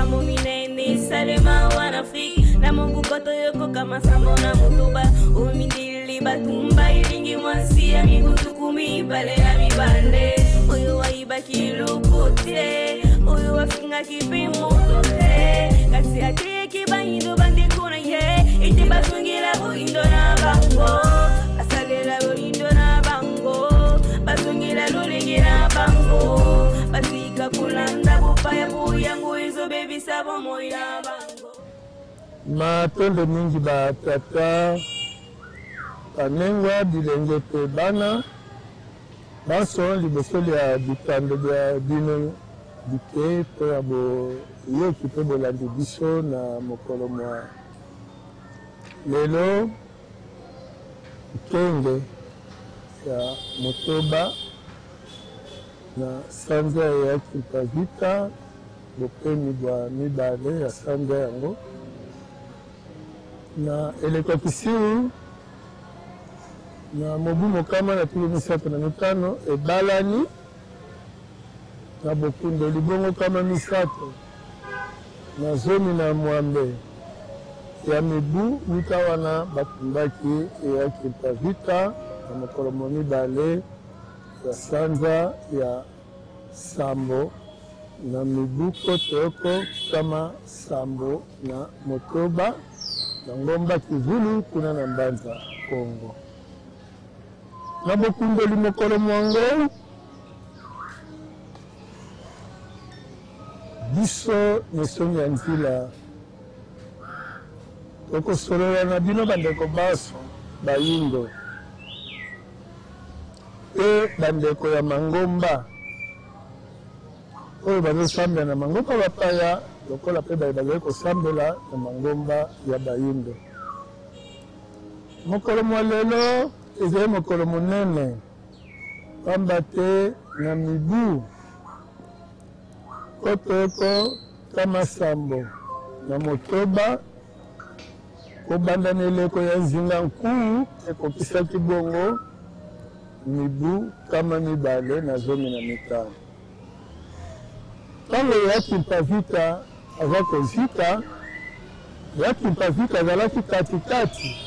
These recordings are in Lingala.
Makambo minene esalema wana Afrique na mobu koto yokoka masambo na motoba omindili batumba elingi mwasi ya mibu 22 oyo ayibaki eloko te oyo afingaki mpe moto te kasi ateyaki bayindo bandeko na ye ete bazongela boyindo na bango basalela boyindo na bango bazongela lolenge na bango batika kolanda bopaya po yango ezobebisa bomoi na bango. Matondo mingi ba tata, ba nengwa, bilenge mpe bana banso liboso lya bitando bya bino bike mpo ya boyoki mpe bolandi biso na mokolo mwa lelo nkenge ya motoba na sanza ya Kimpa-Vita, bopemi bwa mibale ya sanza yango, na eleko ya Kisiu, na mobu mokama na 35, ebalani na bokundoli bongo 316 ya mibu wuta wana batumbaki eya Kimpa-Vita na mokolo mwa mibale ya sanza ya sambo na mibu 1776 na ngomba Kivulu kuna na Mbanza Kongo. Na bokundoli mokolo mwango, biso n'esongi ya nzila tokosolola na bino bandeko banso bayindo mpe bandeko ya mangomba oyo bazosambela na mangomba bapaya lokola mpe baye bazali kosambela na mangomba ya bayindo. Mokolo mwa lelo ezali mokolo monene pamba te na mibu 1776, kobanda na eleko ya Nzinga Nkuwu, ekokisaki bongo mibu 215. Tango ya Kimpa Vita aza kozika, ya Kimpa Vita azalaki kati kati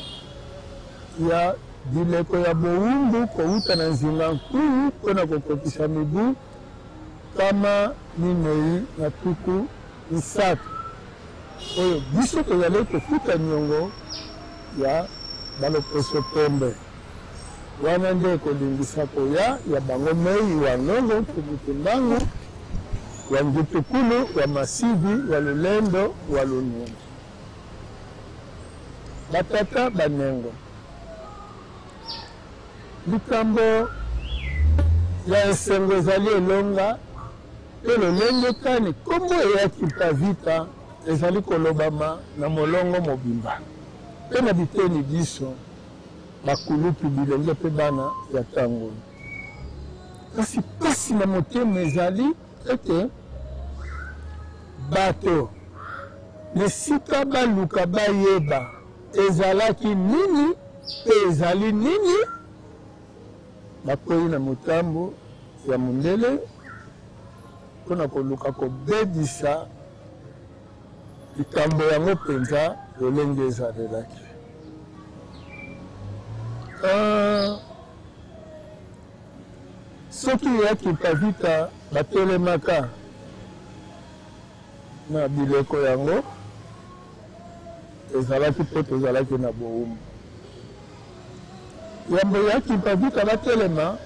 ya bileko ya bowumbu kowuta na Nzinga Nkuwu mpo na kokokisa mibu 430 oyo biso tozalaki kofuta niongo ya baloposo pembe. Wana nde ekolingisa koya ya bango mei wa Nongo Nkumu Kimbangu, wa Ngitukulu, wa Masivi, wa Lulendo, wa Lunundu. Ba tata ba Nengo. Likambo ya esengo ezali elonga mpe lolenge kani nkombo ya Kimpa Vita ezali kolobama na molongo mobimba mpe na biteni binso. Bakulutu, bilenge mpe bana ya ntango oyo. Kasi mpasi na motema ezali ete bato, na esika baluka bayeba ezalaki nini mpe ezali nini, bakwei na motambo ya mondele mpo na koluka kobebisa Likambo yango mpenza lolenge ezalelaki. Ah, soki ya Kimpa-Vita batelemaka na bileko yango, ezalaki mpo tozalaki na bowumbu. Yambo ya Kimpa-Vita batelema,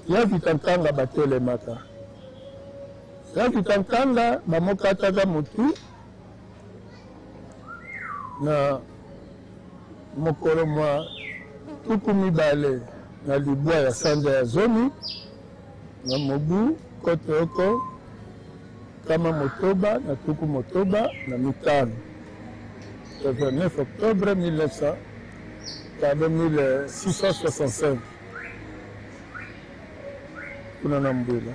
ya Vita Nkanga batelemaka. Ya Vita Nkanga bamokataka motu na mokolo mwa 29 ya sanza ya zomi na mobu 1665, le 29 octobre 1900, pardon, 1665, kuna na Mbwila.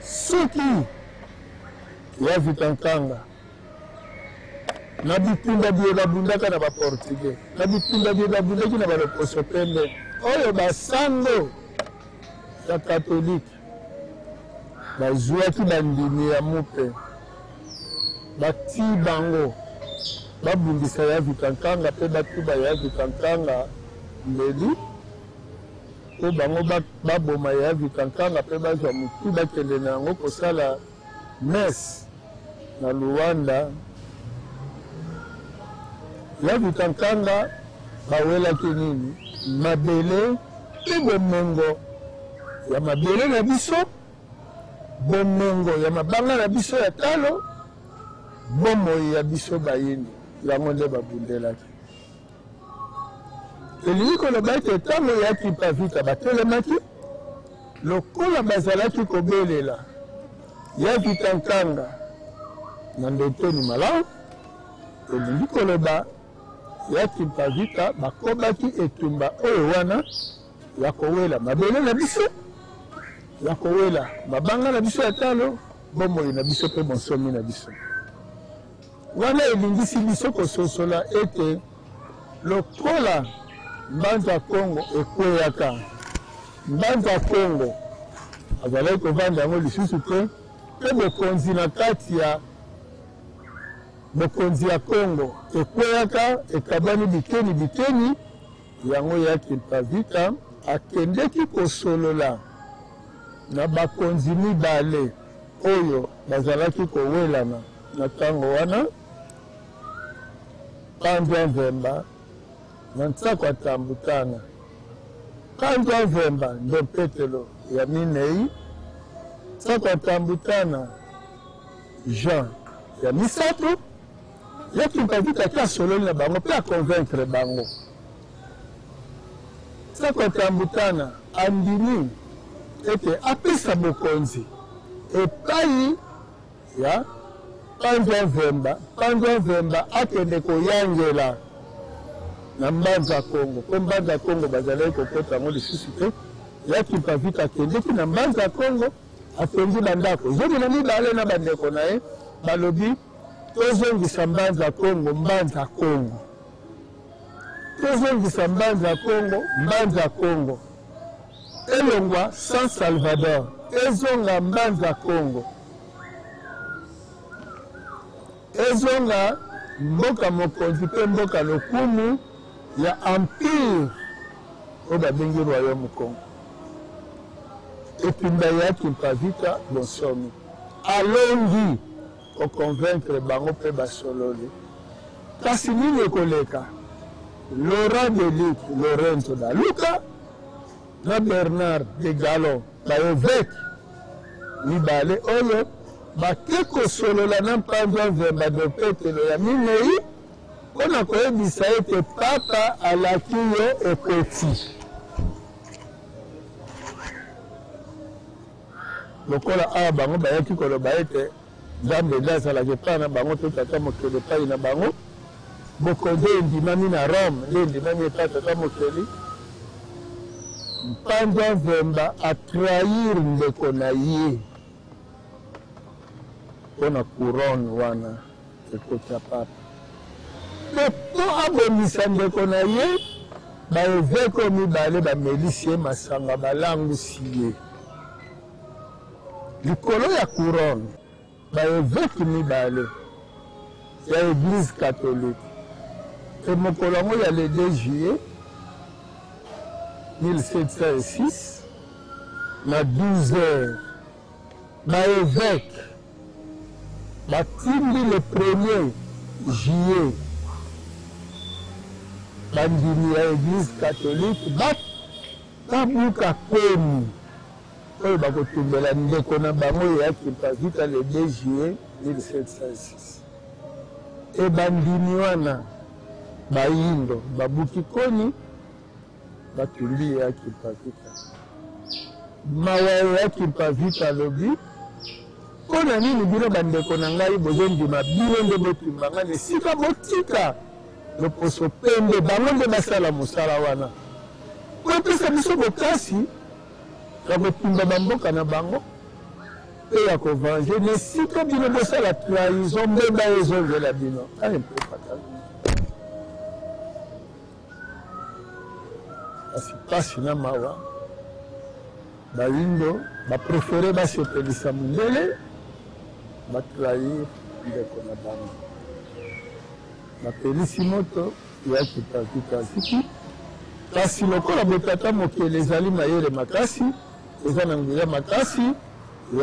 Soki ya Vita Nkanga na bitumba biye babundaka na ba Portugais, na bitumba biye babundaki na ba loposo pembe oyo ba sango ya katolike. Bazuaki bandimi ya mupe, batii bango babundisa ya Vita Nkanga mpe batuba ya Vita Nkanga mbeli mpo bango baboma ya Vita Nkanga mpe bazwa motu bakende na yango kosala messe na Luanda. Ya Vita Nkanga bawelaki nini? Mabele mpe bomengo ya mabele na biso, bomengo ya mabanga na biso ya talo, bomoi ya biso bayini, yango nde babundelaki. Elingi koloba ete ntango ya Kimpa Vita batelemaki, lokola bazalaki kobelela ya Vita Nkanga na ndotoni malamu, elingi koloba ya Kimpa Vita bakobaki etumba oyo wana ya kowela mabele na biso, ya kowela mabanga na biso ya talo, bomoi na biso mpe bonsomi na biso. Wana elingisi biso kososola ete lokola Mbanza Kongo ekweyaka, Mbanza Kongo azalaki kovanda yango lisusu te mpe bokonzi na kati ya bokonzi ya Kongo ekweyaka, ekabwani biteni biteni. Yango ya Kimpa Vita akendeki kosolola na bakonzi mibale oyo bazalaki kowelana na tango wana, Panzwa Mvemba na Nsakwa Tambu Tana. Panzwa Mvemba nde Petelo ya minei, Nsakwa Tambu Tana Jean ya misato. Ye Kimpa Vita ake asololi na bango pe a convaincre bango. Sako Tambutana andimi ete apesa bokonzi epayi ya Panzwa Mvemba, Panzwa Mvemba akende koyangela na Mbanza Kongo, po Mbanza Kongo bazalaki kokota yango lisusu te. Ya Kimpa Vita akendeki na Mbanza Kongo, atongi ba ndako 12 na bandeko na ye, balobi Tozongisa Mbanza Kongo, Mbanza Kongo. Tozongisa Mbanza Kongo, Mbanza Kongo. Elongwa San Salvador, ezonga Mbanza Kongo. Ezonga mboka mokonzi mpe mboka lokumu ya empire oyo babengi Royaume Kongo. Etumba ya Kimpa Vita bonsomi. Alongi ko convaincre bango pe basololi. Kasi nini ekoleka? Laurent de Luc, Lorenzo da Luca na Bernard de Gallon, ba eveques mibale oyo bake kosolola na Mpanza Mvemba do Petelo ya minei mpo na koyebisa ete Papa alaki yo ekoti. Lokola awa bango bayaki koloba ete Nzambe nde azalaka epai na bango to Tata Mokeli epai na bango, bokonzi oyo endimami na Rome nde endimami epai ya Tata Mokeli. Mpanza Mvemba a trahir ndeko na ye mpo na couronne wana ekoti ya Pape. Mpe mpo abomisa ndeko na ye, ba eveques oyo mibale bamelisi ye masanga, balangwisi ye likolo ya couronne. Ba eveques mibale ya Eglise catholique. Mpe mokolo yango ya le 2 juillet 1706 na 12 heures, ba eveques batindi le premier juillet bandimi ya Eglise catholique babuka koni oyo bakotumbela ndeko na bango ya Kimpa Vita le 2 juillet 1706. E bandimi wana bayindo babuki koni, batumbi ya Kimpa Vita. Mawa ya Kimpa Vita alobi, Mpo na nini bino bandeko na ngai bozondima bino nde botumba ngai na esika botika loposo pembe bango nde basala mosala wana mpo epesa biso bokasi ya kotumba bamboka na bango mpe ya ko venger na esika bino bosala trahison mbeba ezongela bino un peu fatal. Kasi pasi na mawa. Bayindo ba prefere basepelisa mundele, ba trahir ndeko na bango. Bapelisi moto ya Kipavita aziki. Kasi lokola botata mokeli ezali mayele makasi, eza na nguya makasi,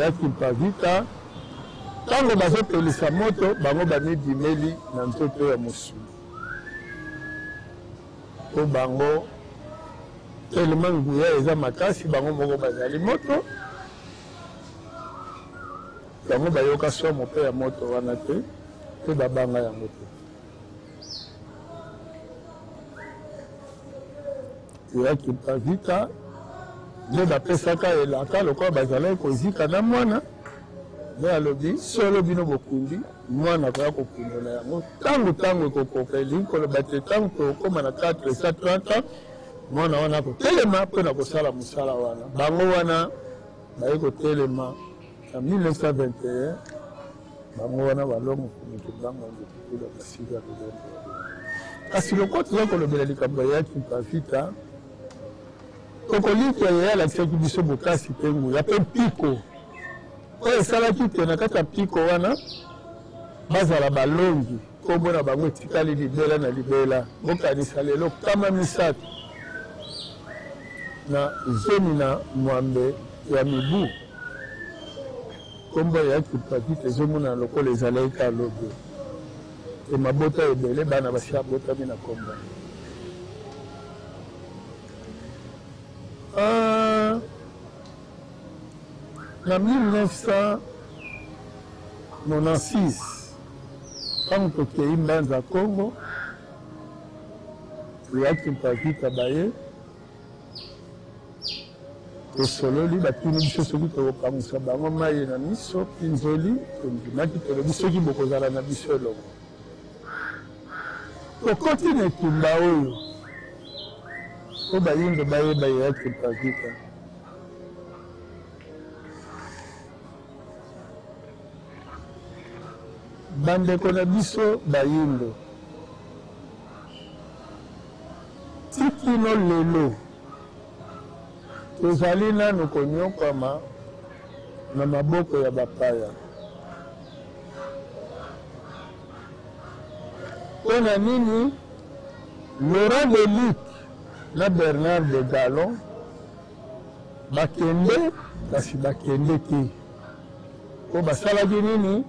ya Kimpavita, tango bazopelisa moto, bango bamibimeli na nzoto ya mosuni. Po bango tellement nguya eza makasi, bango moko bazali moto, bango bayoka somo pe ya moto wana te, pe babanga yango te. Ya Kimpa-Vita nde bapesaka elaka lokola bazalaki kozika na mwana, nde alobi, Solo bino bokundi mwana, akoya kokundola yango ntango ntango ekokoka. Elingi koloba te ntango tokokoma na 430 ans, mwana wana akotelema mpo na kosala mosala wana. Bango wana baye kotelema na 1921. Bango wana balongo Mfumu Kimbangu Angetukula Masika Lolendo ya Lelo. Kasi lokola toza kolobela likambo ya Kimpa Vita, Kokolitwa ye alakisaki biso bokasi mpe nguya mpe mpiko oyo esalaki te na kati ya mpiko wana bazala balongi, nkombo na bango etikali libela na libela. Bokanisa lelo 318 ya mibu. Kombo ya Kipakita ezomonana lokola ezalaki kaka lobi te. Mabota ebele bana basi abotami na kombo yango. Ah, na 1996 ntango tokei Mbanza Kongo, ya Kimpavita baye Tosololi, batuni biso soki tokopangusa bango mayi na miso, pinzoli, tondimaki, tolobi soki bokozala na biso elongo. Tokoti na etumba oyo po bayindo bayeba ye Kimpa Vita. Bandeko na biso bayindo, ti kino lelo, Tozali nanu konyokwama na maboko ya bapaya. Mpo na nini Laurent Deluc na Bernard de Gallon bakende kasi bakende te? Mpo basalaki nini?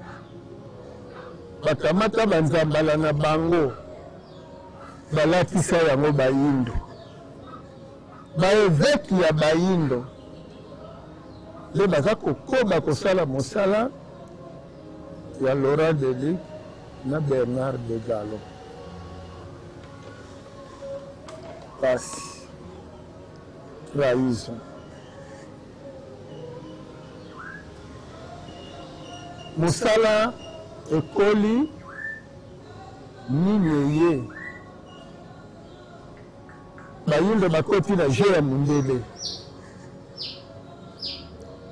Bakamata banzambala na bango balatisa yango bayindo. Ba eveques ya bayindo nde baza kokoba kosala mosala ya Laurent Deluc na Bernard de Gallon. Pasi, trahison. Mosala ekoli nini eye? Bayindo bakoti na jeu ya mundele.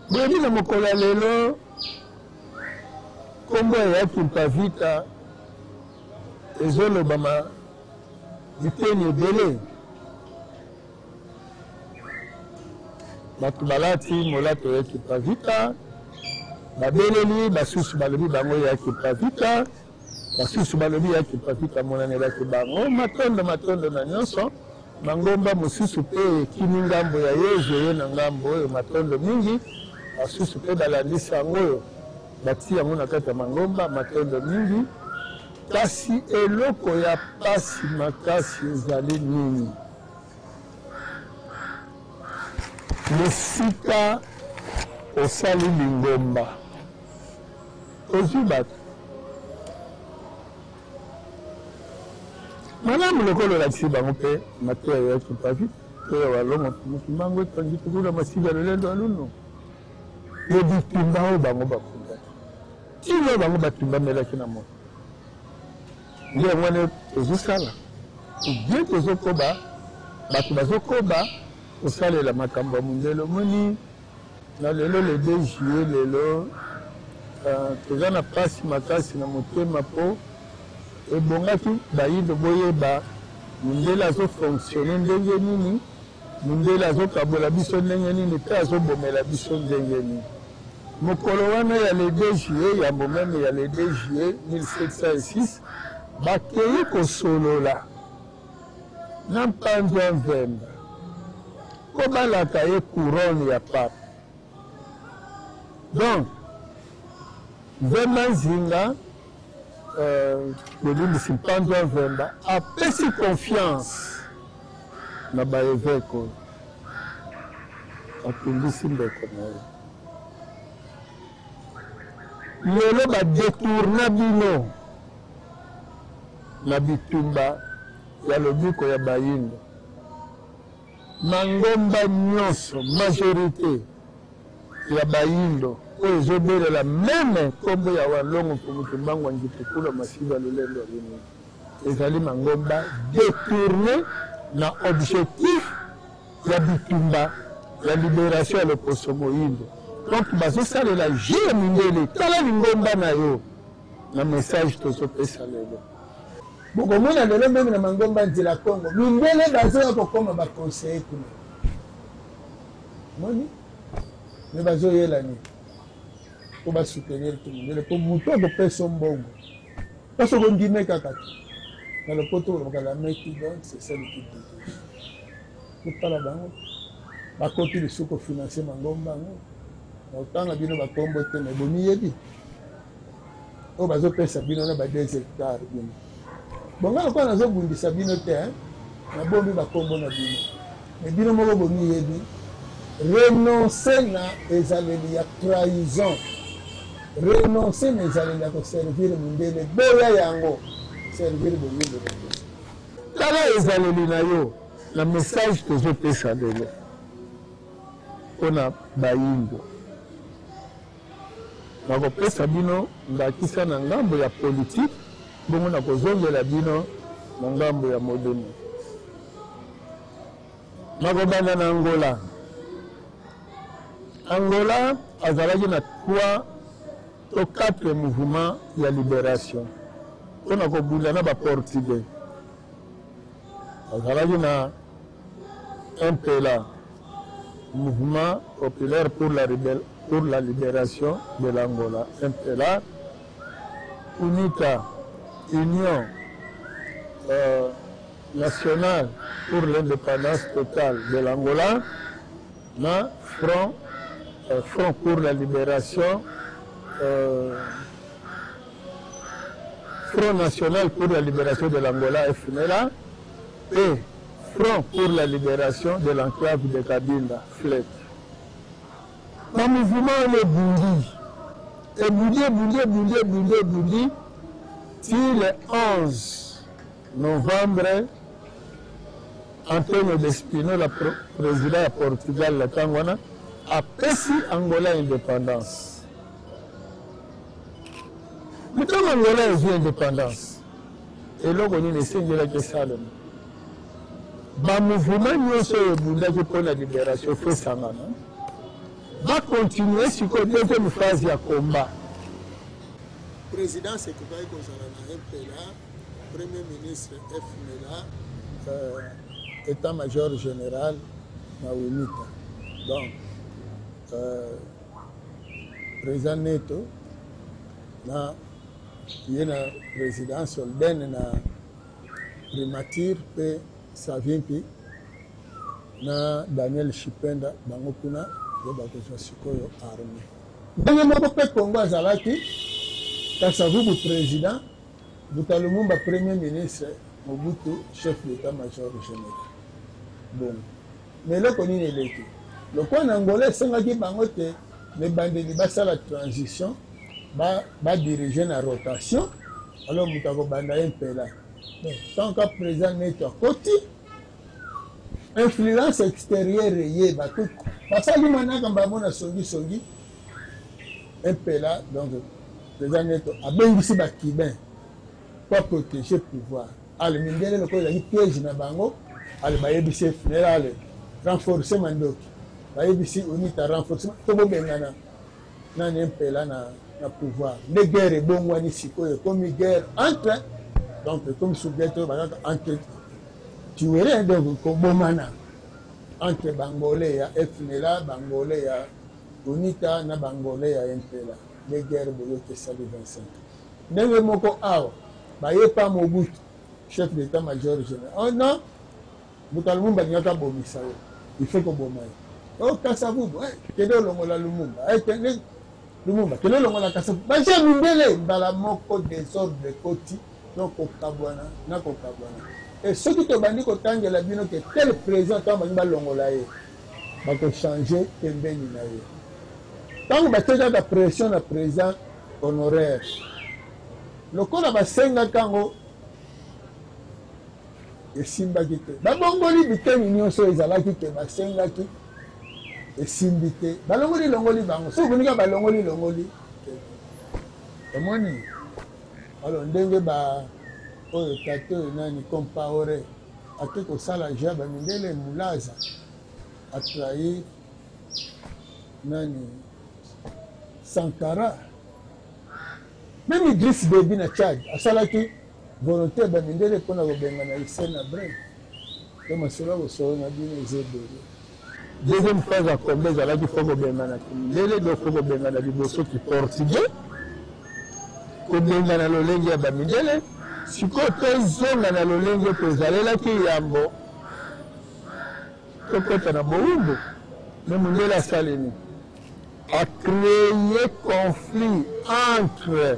Boyebi na mokolo ya lelo kombo ya Kimpa Vita ezolobama biteni ebele. Bato balati molato ya Kimpa Vita, babeleli, basusu balobi bango ya Kimpa Vita. Basusu balobi ya Kimpa-Vita amonanelaki bango. Matondo, matondo na nionso. Mangomba mosusu pe ekimi ngambo ya Yezu eye na ngambo oyo. Matondo mingi. Basusu pe balandi sango oyo, batii yango na kati ya mangomba. Matondo mingi. Kasi eloko ya pasi makasi ezali nini? L'esika osali lingomba. Ozwi bato malamu lokola olakisi bango mpe mateya ya Kimpavi to ya Walongo Mfumu Kimbangu Epangi Tukula Masiga Lolendo Alunu mpe bitumba oyo bango babundaki ntina oyo bango batumbamelaki na moto nde yango wana tozosala bien tozokoba bato bazokoba kosalela makambo ya mondele omoni Na lelo le 2 juillet lelo toza na pasi makasi na motema po ebongaki bayindo boyeba mundele azo fonctionner ndenge nini. Mundele azokabola biso ndenge nini mpe azobomela biso ndenge nini. Mokolo wana ya le 2 juillet, yambo meme ya le 2 juillet 1706, bakeyi kosolola na Mpanzu Mvemba mpo balata ye couronne ya pape. Donc, Mvemba Nzinga, bolimbisi, Mpanzu Mvemba apesi confiance na ba eveques oyo. Atungisi ndeko na ye. Lelo ba detourna bino na bitumba ya lobiko ya bayindo. Mangomba nionso, majorite ya bayindo oyo ezo belela meme kombo ya Walongo Mfumu Kimbangu Angitu Kulwa Masiba Lulendo Alimi ezali mangomba detourne na objectif ya bitumba ya liberation ya loposo moyindo. Donc bazo salela jeu ya mindele. Tala lingomba na yo na message tozo pesa lelo. Bokomona lelo meme na mangomba nzela Congo mindele bazoya kokoma ba conseiller kuna. Omoni? Mais bazoyela nini? Po ba soutenir ki mindele po mutu akopesa yo mbongo. Parce que okondime kaka te. Na lopoto balobaka la main qui donne c'est celle qui dirige. Totala bango bakoti lisusu ko financer mangomba yango. Nakotanga bino ba kombo te mais bomiyebi. Oyo bazo pesa bino na ba deux hectares bino. Bon nga lokola nazo bundisa bino te hein, na bombi ba kombo na bino. Mais bino moko bomiyebi. Renoncer na ezaleli ya trahison. Renoncer na ezaleli ya ko servir mundele. Boya yango. Servir boyindo na biso. Tala ezaleli na yo na message tozo pesa lelo pona bayindo. Nakopesa bino ndakisa na ngambo ya politiki, bongo nakozongela bino na ngambo ya molimo. Nakobanda na Angola. Angola azalaki na trois to quatre mouvements ya liberation mpo na kobunda na ba Portugais. Azalaki na MPLA, Mouvement populaire pour la pour la liberation de l'Angola, MPLA, UNITA, Union euh, nationale pour l'indépendance totale de l'Angola, na Front, euh, Front pour la libération euh, Front national pour la libération de l'Angola, FNLA, et Front pour la libération de l'enclave de Cabinda, FLEC. Ba mouvement wana ebundi, ebundi, ebundi, ebundi, ebundi, ebundi ti le 11 novembre Antonio de Spinola, president ya Portugal na tango wana, apesi Angola independance. Ntango Angola ezwi independance, eloko nini esengelaki esalema? Ba mouvement nyonso oyo ebundaki mpo na liberation fo esangana, ba continuer sikoyo deuxième phase ya combat. Presidence ekokaki kozala na MPLA, Premier ministre FMLA, Etat major general na UNITA. Donc President Neto na ye na presidence Holden na primature mpe Savimbi na Daniel Chipenda bango kuna nde bakozwa sikoyo armee. Ndenge moko mpe Congo azalaki Kasavubu president, Mbuta Lumumba premier ministre, Mobutu chef d'etat major general. Bongo mais eloko nini eleki? Lokola na Angola esengaki bango te na ebandeli basala transition ba ba diriger na rotation, alors moto akobanda ye mpela. Mais tant que president Neto akoti, influence extérieure eye, bato basali manaka bango na songi songi mpela. Donc president Neto abengisi ba Cubains po protéger pouvoir. Ale mindele lokola ezalaki piège na bango, ale bayebisi FNL ale renforcer mandoki, bayebisi UNITA renforcer to bobengana nani mpela na pouvoir. Nde guerre ebongwani sikoyo, ekomi guerre entre, donc ekomi sous guerre to bakaka entre tuerie, donc kobomana. entre bangolais ya FNLA, bangolais ya UNITA na bangolais ya MPLA. Nde guerre boyoki esali 25 ans. Ndenge moko awa baye pa Mobutu, chef d'état major général. Oh non, Mbuta Lumumba alingaki abomisa yo, il faut koboma ye. Oh Kasavubu, eh, kende olongola Lumumba. Eh, kende Lumumba, kende olongola Kasavubu. Baje mindele mbala moko desordre ekoti, donc kokabwana na kokabwana. Et soki tobandi kotangela bino ke tel président ntango balingi balongola ye, bako changer pembeni na ye. Ntango batie kaka pression na président honoraire, lokola basengaka yango esimbaki te, babongoli biteni nyonso ezalaki ke basengaki esimbi te, balongoli longoli bango. Soki okonika balongoli longoli te, omoni alors ndenge ba oyo tata oyo nani Compaoré ake kosala jeu ya bamindele, Mulaza atrahir nani Sankara, même Idriss Déby na Tchad asalaki volonté ya bamindele mpona kobengana Hissène Habré. To masolo ya kosolo na bino eza ebele. Deuxième phase ya combat ezalaki fo kobengana kimindele, donc fo kobengana liboso kiportugais, kobengana lolenge ya bamindele. Sikoyo tozonga na lolenge tozalelaki yambo tokɔta na bowumbu. Me mondele asali nini? Acréer conflit entre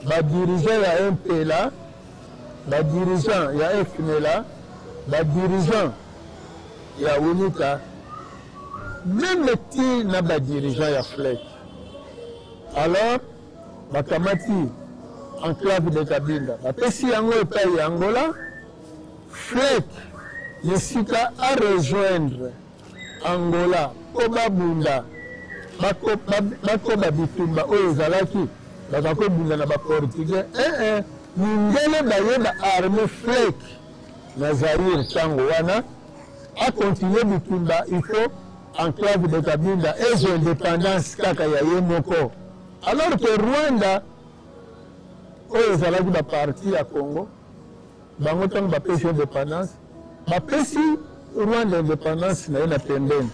badirigeant ya MPLA, badirigeant ya FNLA, badirigeant ya UNITA, même ti na badirigeant ya FLEC. Alors bakamati enclave de Kabinda, bapesi yango epai ya Angola. FLEC esika arejoindre Angola mpo babunda, bakoba bitumba oyo ezalaki baka kobunda na baportugais. Ee, mindele baye baarme FLEC na Zaire ntango wana akontinue bitumba, il faut enclave de Kabinda ezwa indépendance kaka ya ye moko, alors que Rwanda oyo ezalaki baparti ya Congo, bango ntango bapesi indépendance, bapesi Rwanda indépendance na ye na pembeni,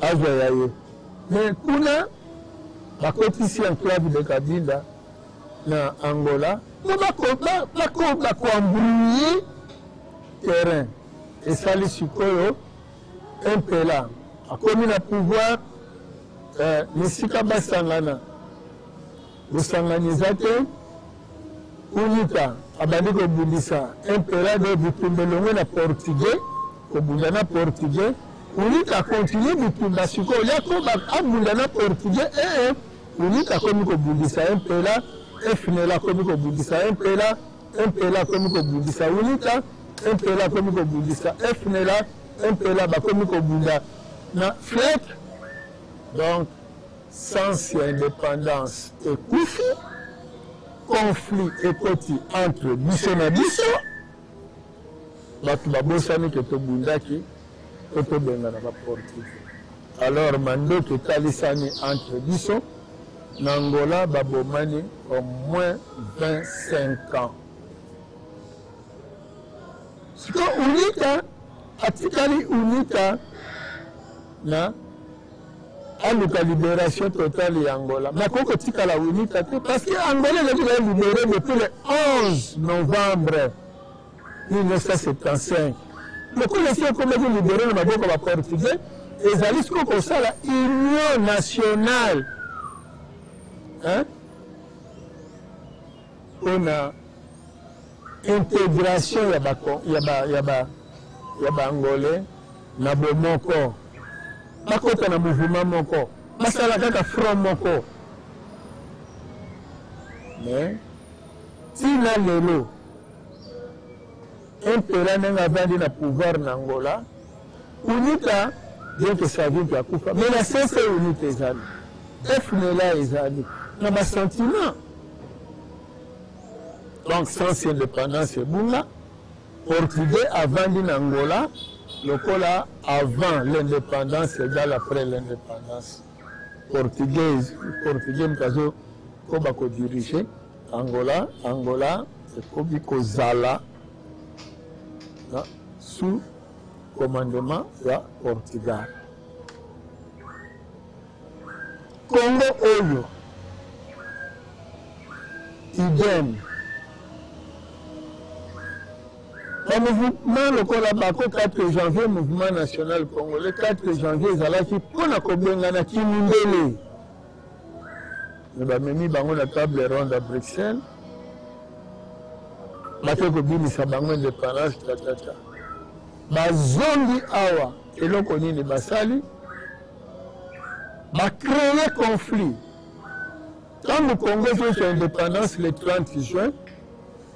azwa ya ye. Mais kuna bakotisi enclave de Kabinda na Angola mpo bakoembrouiller terrain. Esali sikoyo MPLA akomi na pouvoir, misika basangana, bosangani eza te. UNITA abandi kobundisa MPLA, de bitumba elongwe na portugais, kobunda na portugais. UNITA akontinue bitumba sikoyo yakoba abunda na portugais. Ee, UNITA akomi kobundisa MPLA, FNLA akomi kobundisa MPLA, MPLA akomi kobundisa UNITA, MPLA akomi kobundisa FNLA, MPLA bakomi kobunda na FLEC. Donc sens ya indépendance ekufi, conflit ekoti entre biso na biso. Bato babosani ke tobundaki po tobengana baportugais. Alors mandoki etalisani entre biso. Na Angola babomani au moins 25 ans. Sikoyo UNITA atikali UNITA na aluka libération totale ya Angola. Bakoki kotikala UNITA te parce que Angola ezalaki na libéré depuis le 11 novembre 1975. Lokola esi ekomaki libéré na maboko ya baportugais, ezali sikoyo kosala union nationale, hein? Mpona intégration ya baangolais na bomoko, bakota na mouvement moko, basala kaka front moko. Mais ntina lelo MPLA ndenge avandi na pouvoir na Angola, UNITA, bien que Savimbi akufa, mais na CC UNITA ezali, FNLA ezali na basentiment. Donc sens indépendance ebunga. Portugais avandi na Angola lokola avant l'indépendance égale après l'indépendance. Portugais moto azokoba kodirige Angola. Angola ekomi kozala na sous commandement ya Portugal. Congo oyo idem ba mouvement lokola bako 4 janvier, mouvement national congolais 4 janvier ezalaki mpo na kobengana kimundele, me bamemi bango na table ronde ya Bruxelles, bake kobimisa bango indépendance tatata. Bazongi awa, eloko nini basali? Bacreye conflit. Ntango Congo ezozwa indépendance le 30 juin,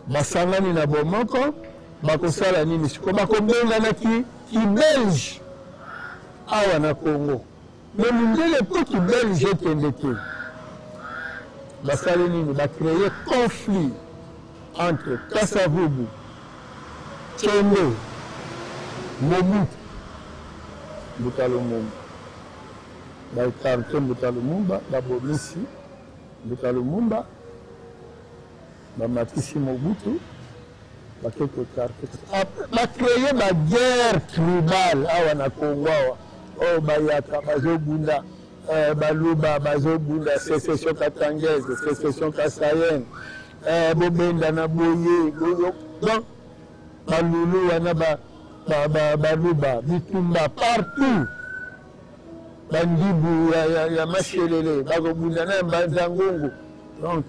basangani na bomoko, bakosala nini sikoyo? Bakobengana ki kibelge awa na Congo. Me mindele mpo kibelge ekende te, basali nini? Bacreye conflit entre Kasavubu, Tshombe, Mobutu, Mbuta Lumumba. Ba ecarte Mbuta Lumumba, babomisi Mbuta Lumumba, bamatisi Mobutu, bake ko ecarte. Ba cree ba guerre tribale awa na Congo awa. Oyo bayaka bazobunda, baluba bazobunda secession katangaise, secession kasayenne, bobendana boye, donc balulu wana baluba bitumba partout, bandibu ya mashelele bakobunda na mbanza ngungu, donc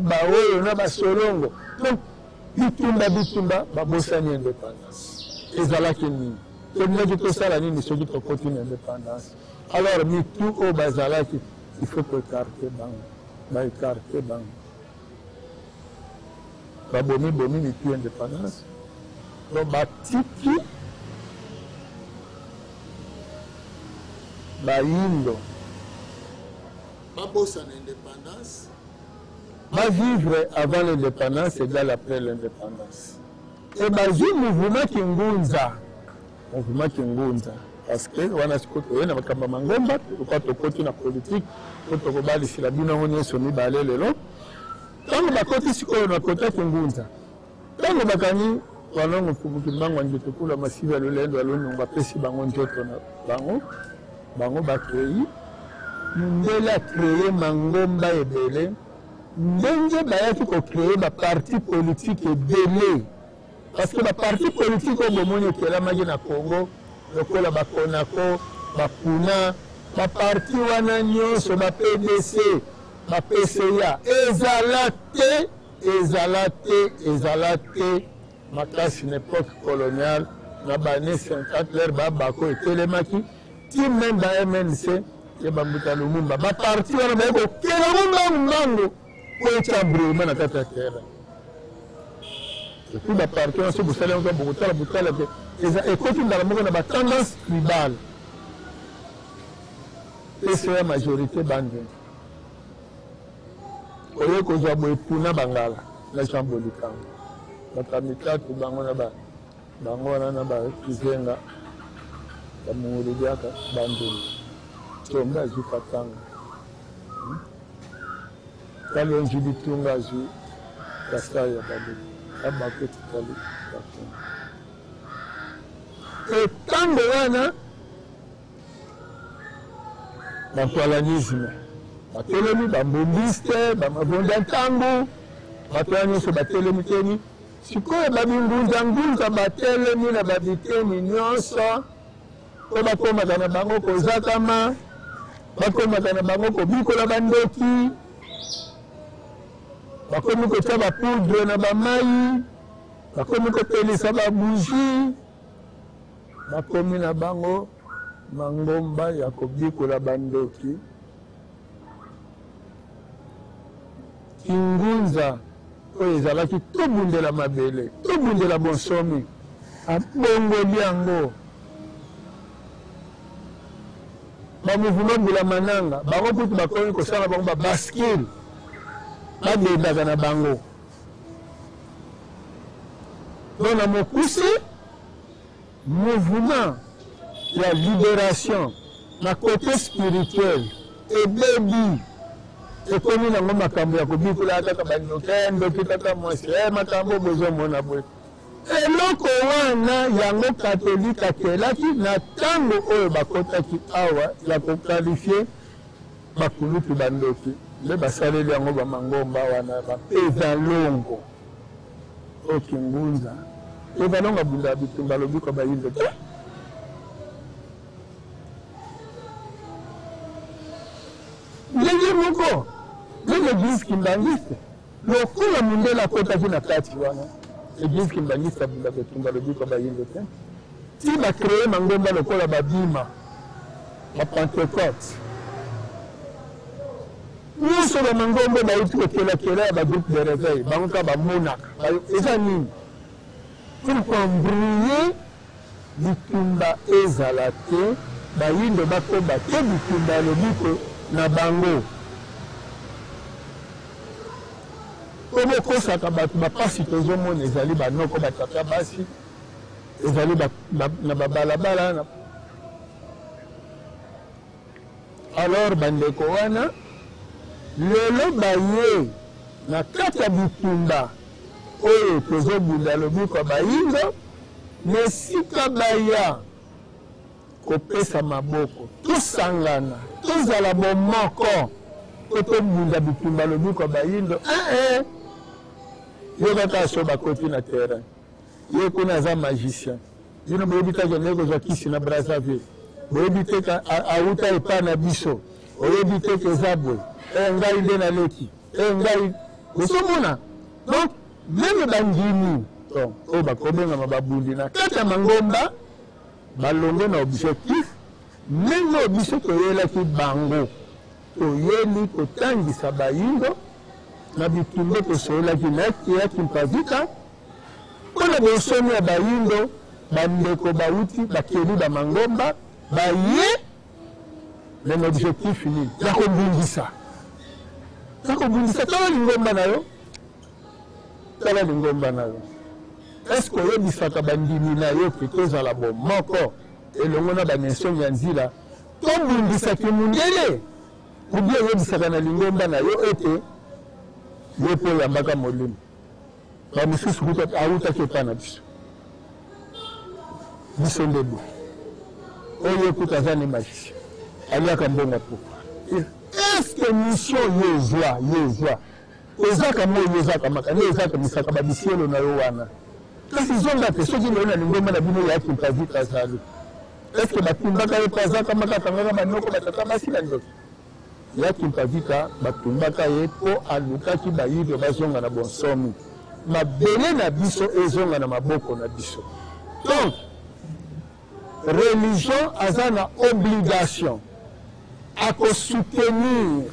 baoyo na basolongo, donc bitumba bitumba, babosani indépendance ezalaki nini, tolingaki tosala nini soki tokoti na indépendance. Alors mitu oyo bazalaki, il faut koécarter bango, baécarter bango, babomi bomi mitu indépendance. Donc batiki bayindo babosana indépendance, bavivre avant l'indépendance égale après l'indépendance. E bazwi mouvement Kingunza, mouvement Kingunza, parce que wana sikoyo toye na makambo ya mangomba, lokola tokoti na politique po tokobalisela bino yango nyonso mibale lelo. Ntango bakoti sikoyo na kota Kingunza, ntango bakangi Walongo Mfumu Kimbangu Angetukula Masivi ya Lolendo ya Lonongo, apesi bango nzoto na bango, bango bakei. Mundele acreye mangomba ebele, ndenge bayaki kocreye baparti politique ebele, parce que baparti politique oyo bomoni ekelamaki na Congo lokola bakonako, bapuna, baparti wana nyonso, ba PDC, ba PCA, ezala te, ezala te, ezala te makasi na époque coloniale na baannée 50, lere babako etelemaki ti même ba MNC ya bambuta Lumumba. Baparti wana baye kokela ngo mbangu mbangu po etya embrouillement na kati ya terrain. Et puis baparti wana, so bosali yango, bokotala botala te, eza ekoti mbala moko na batendance tribale. PCA majorité Bandundu, oye kozwa boye puna bangala na Jean Bolikango, bato ya mitatu bango na bango wana na bakizenga bamungulu diaka Bandundu. Tshombe azwi Katanga, Kalonji Bitunga azwi Kasai ya Baluba, abako etikali Bakongo. Etango wana bampalanisme batelemi, bambundiste, bamavonda ntango, bato wana nyonso batelemi teni. Sikoyo babingunzangunza batelemi na babiteni nyonso mpo bakomaka na bango kozakama, bakomaka na bango kobikola bandoki, bakomi kotia bapoudre na bamai, bakomi kopelisa babougie, bakomi na bango mangomba ya kobikola bandoki. Kingunza oyo ezalaki tobundela mabele, tobundela bonsomi, abongoli yango bamouvement mbula mananga. Bango kutu bakomi kosala bango babaskile, babendaka na bango. Donc na mokuse, mouvement ya libération na côté spirituel ebebi, ekomi nango makambo ya kobikola kaka bandoki, ndoki kaka mwasi, makambo bozomona boye. Eloko wana yango Katolike akelaki na tango oyo bakotaki awa ya ko qualifier ba kulutu ba ndoki nde basaleli yango ba mangomba wana ba Peza Longo oyo Kingunza. Peza Longo abundaka bitumba lobiko ya bayindo te. Ndenge moko meme eglise kimbanguiste Lokola mundele akotaki na kati wana, eglise kimbanguiste abundaka etumba lobiko ya bayindo te. Ti ba creer mangomba lokola ba bima, ba pentecote. Nionso ba mangomba bawuti kokela kela ya ba groupe de reveil, bango kaka bamonaka. Eza nini? Pour ko embrouiller bitumba ezala te, bayindo bakoba te bitumba ya lobiko na bango. Po bokosaka batu ba pasi tozomona ezali ba noko ba tata basi ezali ba na ba balabala na alors ba ndeko wana lelo baye na kati ya bitumba oyo tozobunda lobiko ya bayindo na esika baya Kopesa maboko, tosangana, tozala bomoko po tobunda bitumba lobiko ya bayindo eeh Yoka kaka soki bakoti na terrain ye kuna aza magicien bino boyebi te akendeki kozwa kisi na Brazzaville boyebi te ke awuta epa na biso oyebi te ke eza boye eh ngai nde naleki eh ngai bozomona donc meme bandimi donc oyo bakobengama babundi na kati ya mangomba Balongwe na objectif ndenge oyo biso toyelaki bango. Toyeli kotangisa bayindo na bitumba tosololaki na ya Kimpa Vita mpo na bonsomi ya bayindo. Bandeko bawuti bakeli ba mangomba baye mais na objectif nini? Ya kobundisa, ya kobundisa. Tala lingomba na yo. Tala lingomba na yo. Est-ce que oyebisaka bandimi na yo que tozala bomoko elongo na ba nation ya nzila tobundisa kimundele? Ou bien oyebisaka na lingomba na yo ete yo mpe oyambaka molimo? Ba misusu kutu awutaki epai na biso. Biso nde boye. Oyo kutu aza ne magicien. Aliaka mbongo ya pokwa. Est-ce que mission yo ozwa, yo ozwa Ozaka moi yo ozaka maka nde ozaka misaka ba bisielo na yo wana kasi zonga te soki lelo na lingomba na bino ya kimpa vita azali est ce que batumbaka ye po azaka maka akangaka ba noko ba tata basi ba ndoki ya kimpa vita batumbaka ye po alukaki bayindo bazonga na bonsomi mabele na biso ezonga na maboko na biso donc Religion aza na obligation ako soutenir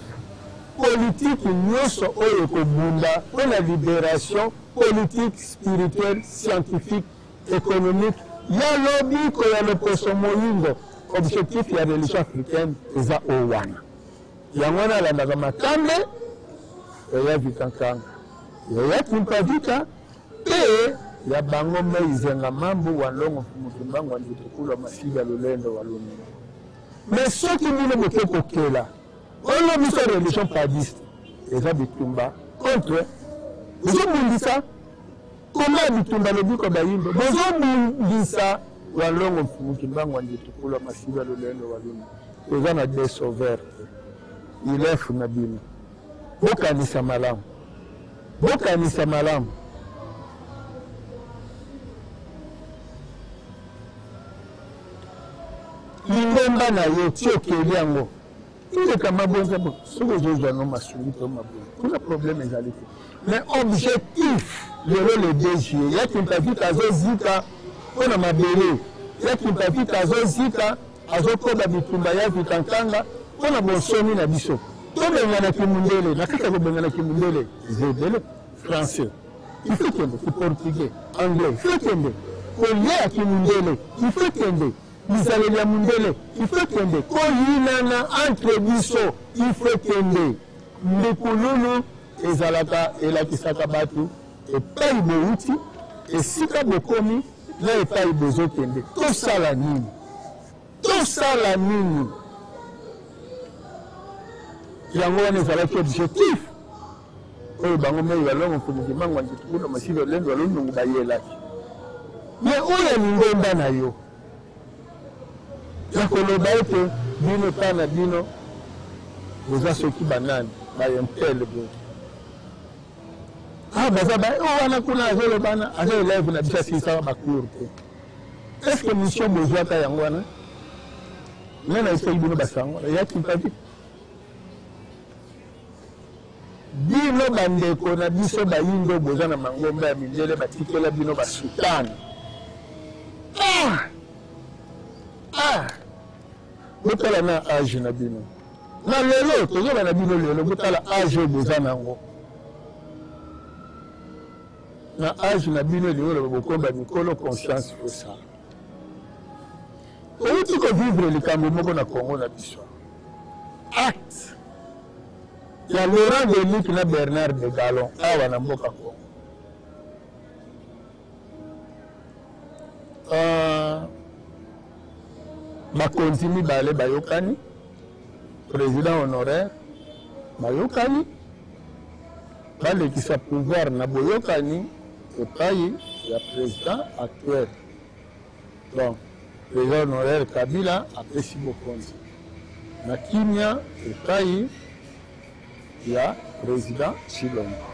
politique nioso oyo ekobunda pona liberation politique, spirituelle, scientifique, economique ya lobiko ya loposo moyindo. Objectif ya religion africaine eza oyo wana. Yango wana alandaka matambe ya Vita Nkanga, ya Kimpa Vita. Mpe ya bango mei zenga mambu wa longo mfumu kimbangu wa nzutukulu wa masiga lolendo wa luninga. Mais soki bino boke kokela oyo biso religion padiste eza bitumba contre bozobundisa combat ya bitumba lobiko bayindo bozobundisa wa longo mfumu kimbangu wa nzutukulu wa masiga lolendo wa luninga. Toza na deux sauveurs te ilef na bino. Bokanisa malamu. Bokanisa malamu. Lingomba na yo ti okeli yango ileka mabonza bo soki ozozwa no masungi to mabonza kuna problème ezali te mais objectif lelo le 2 juillet ya kimpavita azozika mpo na mabele ya kimpavita azozika Azokoba bitumba ya Vita Nkanga mpo na bonsomi na biso. Tobengana kimundele, na kati ya kobengana kimundele eza ebele, français il faut ekende, ki portugais, anglais il faut ekende, kolia ya kimundele il faut ekende, bizaleli ya mundele il faut ekende, koyinana entre biso il faut ekende. Mbikululu ezalaka elakisaka batu epayi bowuti, esika bokomi na epayi bozokende. Tosala nini? Tosala nini? Yango wana ezalaki objectif oyo bango mei balongo mfumu Kimbangu wa Nzitukulu Masilo Lendo wa Lundungu bayelaki. Mais oyo ya lingomba na yo ya koloba ete bino epai na bino boza soki banani ba intel boye ah baza ba oyo wana kuna azolobana aza elève na biso asilisaka ba cours te. Est ce que mission bozwaka yango wana? Ngai nayebisaki bino basango ya Kimpa-Vita. Bino ba ndeko na biso bayindo boza na mangomba ya mindele batikela bino ba soutane. Ah! Ah! Botala na age na bino. Na lelo tozoba na bino lelo botala age oyo boza na yango. Na age na bino elingi oloba bokomba mikolo conscience osala. Outi ko vivre likambo moko na Congo na biso. Acte ya Laurent Deluc na Bernard de Galon awa na mboka Congo. Uh, bakonzi mibale bayokani, president honoraire bayokani balekisa pouvoir na boyokani epai ya president actuel. Donc president honoraire Kabila apesi bokonzi na kimia epayi ya president Tshilombo.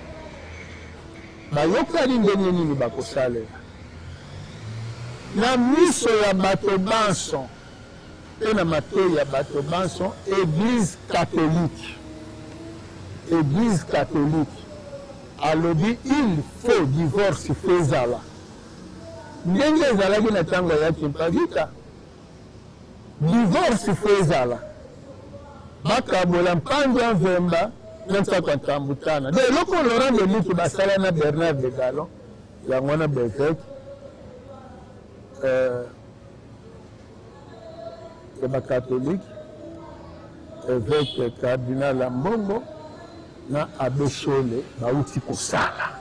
Bayokani ndenge nini bakosalela na miso ya bato banso mpe na matoyi ya bato banso Eglise catholique. Eglise catholique alobi il faut divorce faut ezala. Ndenge ezalaki na tango ya Kimpa Vita, divorce faut ezala, bakabola Mpanzu Mvemba na Nsakwa Ntambutana. Donc eloko oyo Laurent Deluc basala na Bernard de Galon, yango wana ba eveques ya ba catholiques, eveque cardinal Ambongo na Abbe Shole bawuti kosala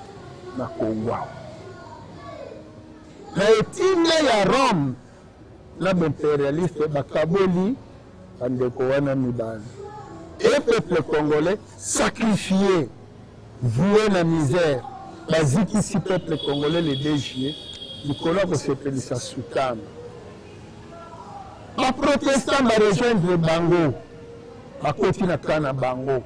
na Congo awa na etinda ya Rome na ba imperialiste bakaboli ba ndeko wana mibale et peuple congolais sacrifie voue na misère bazikisi peuple congolais le 2 juillet likolo ya kosepelisa soutane ba protestant ba rejoindre bango. Bakoti na camp na bango.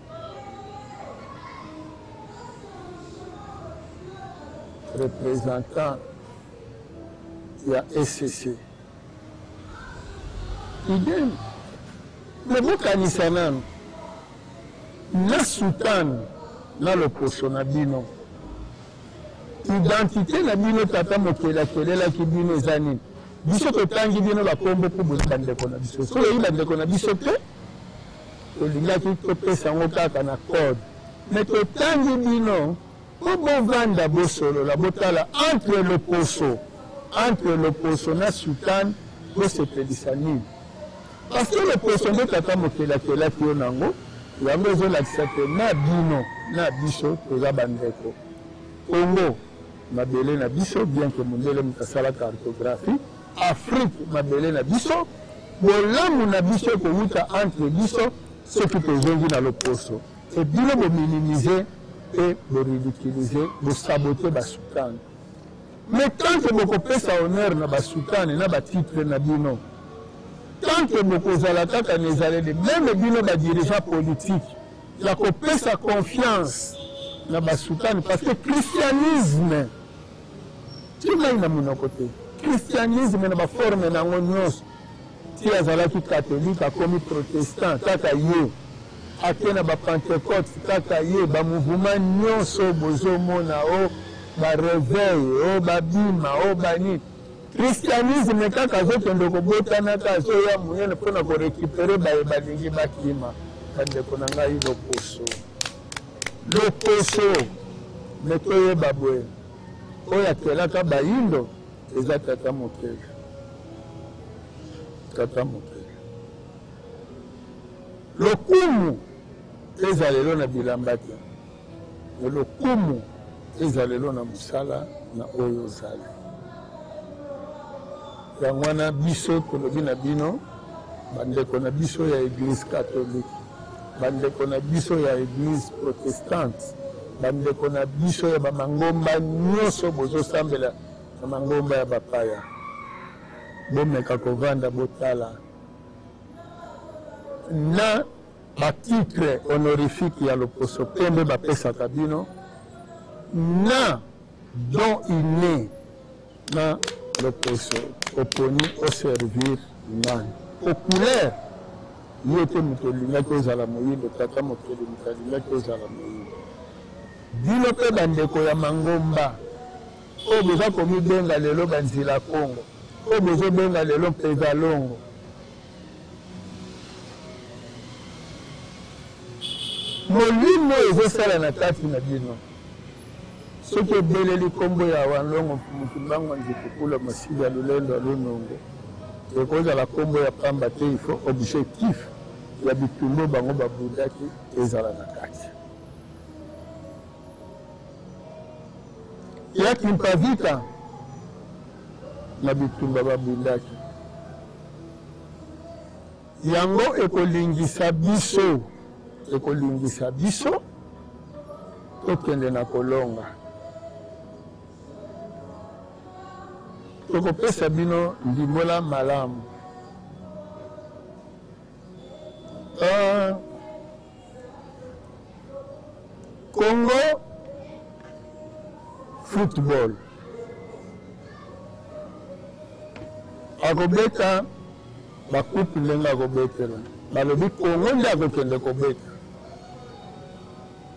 Representant ya ECC. Idem. Mais bokanisa nanu na soutane na loposo na bino. Identite na bino tata mokeli akelelaki bino eza nini? Biso totangi bino ba kombo po boza ba ndeko na biso. Soki ozalaki ba ndeko na biso te, tolingaki topesa yango kaka na code. Mais totangi bino po bovanda bosolola, botala entre loposo, entre loposo na soutane bosepelisa nini? Parce que loposo nde tata mokeli akelaki yo nango, yango ezolakisa que na bino na biso toza ba ndeko. Congo mabele na biso bien que mundele moto asala cartographie, Afrique mabele na biso, bolamu na biso ekowuta entre biso soki tozongi na loposo et bino bo minimiser pe bo ridiculiser, bo saboter ba soutane. Mais tant que bokopesa honneur na ba soutane na ba titres na bino, tant que bokozala kaka na ezaleli meme bino ba dirigeants politiques ya kopesa confiance na ba soutane parce que christianisme ti mayi na monoko te, christianisme na ba forme na yango nionso Ti azalaki catholique akomi protestant kaka ye, ake na ba pentecote kaka ye, ba mouvement nionso bozo mona oh ba reveil oh ba bima oh ba nini, christianisme kaka azo kende ko botanaka azoya munene pona ko recuperer baye balingi bakima. Ba ndeko na ngai lokoso lokoso mais toyeba boye oyo akelaka bayindo eza tata mokeli. Tata mokeli. Lokumu ezala lelo na bilamba te, mais lokumu ezala lelo na mosala na oyo ozali. Yango wana biso tolobi na bino bandeko na biso ya Eglise catholique, bandeko na biso ya Eglise protestante, bandeko na biso ya ba mangomba nyoso bozosambela. Na mangomba ya bapaya, bomeka kovanda botala na ba titres honorifiques ya loposo pembe bapesaka bino na don inne na loposo oponi o servir nani? Po couleur yo te moto olingaki ozala moyindo, tata mokeli moto alingaki ozala moyindo. Bino pe ba ndeko ya mangomba oyo boza komibenga lelo ba nzila kongo, oyo bozo benga lelo mpeza longo, Molimo oyo ezosala na kati na bino, soki ebeleli kombo ya Wanlongo Mfumu Kimbangu wa Nzikukulu Masidi ya Lulendo ya Lunongo, ekozala kombo ya pamba te, il faut objectif ya bitumba oyo bango babundaki ezala na kati. Ya Kimpa Vita na bitumba babundaki. Yango ekolingisa biso, ekolingisa biso tokende na kolonga. Tokopesa bino ndimbola malamu. Uh, Congo football akobeta ba coupe ndenge akobetela balobi Congo nde akokende kobeta.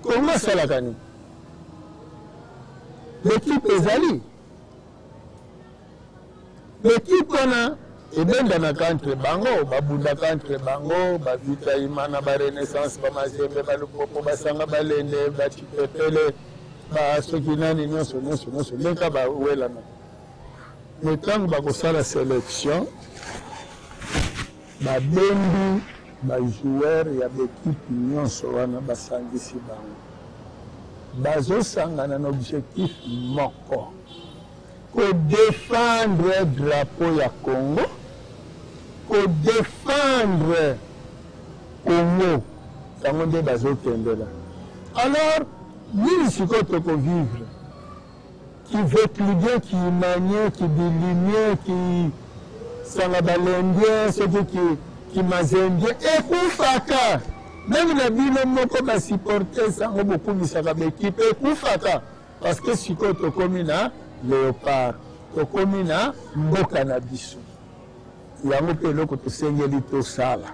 Congo asalaka nini? L'equipe ezali L'equipe wana ebendanaka entre bango, babundaka entre bango, ba Vita Imana, ba Renaissance, ba Mazembe, ba Lupopo, ba Sanga Balende, ba Chipepele, ba soki nani nionso nionso nionso ndenge kaka bawelanaka. Mais tango bakosala selection, babendi ba joueurs ya ba equipes nionso wana basangisi bango. Bazosangana na objectif moko. Ko defendre drapeau ya Congo, ko defendre Congo yango nde bazo kendela. Alors nini sikoyo toko vivre? Ki vecludien, ki imanien, ki bilimien, ki sanga balendien, soki ki ki mazembien ekufaka. Meme na bino moko ba supporters yango bokumisaka ba equipe ekufaka. Parce que sikoyo tokomi na leopard, tokomi na mboka na biso. Yango pe eloko tosengeli tosala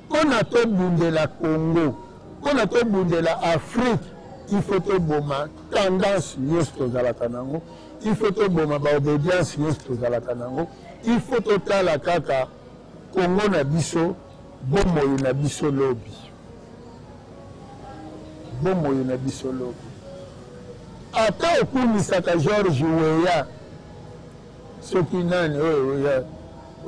pona tobundela Congo, pona tobundela Afrique, il faut toboma tendance nionso tozalaka nango, il faut toboma ba obedience nionso tozalaka nango, il faut totala kaka Congo na biso, bomoi na biso lobi. Bomoi na biso lobi. Ata okumisaka George Weah soki nani oyo ya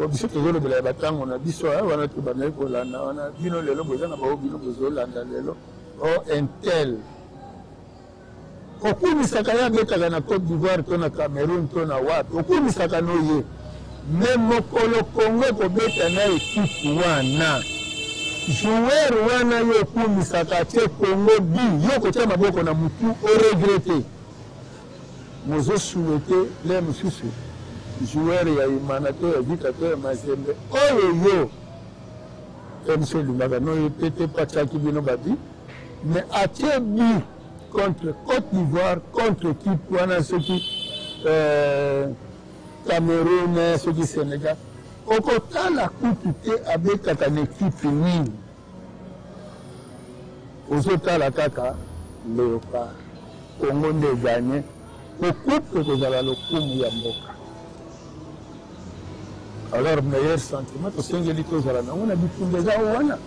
biso tozolobela ya batango na biso wana tobandaki kolanda wana bino lelo boza na bao bino bozolanda lelo o oh, intel Okumisaka ye abetaka na cote d'ivoire to na Cameroun to na wapi okumisaka no ye mais mokolo Congo ekobeta na equipe wana joueur wana yo okumisaka atie Congo but yo okotia maboko na mutu o regrette mozo souhaite le mosusu joueur ya Imana to ya Vita to ya Mazembe oyo yo biso olingaka no ye pe te po atiaki bino ba but mais atie but contre Cote d'Ivoire contre equipe wana soki euh, Cameroun soki Senegal okotala kutu te abetaka na equipe nini ozotala kaka Leopard Congo nde eganye po coupe ekozala lokumu ya mboka alors meilleur sentiment tosengeli tozala nango na bitumba eza wana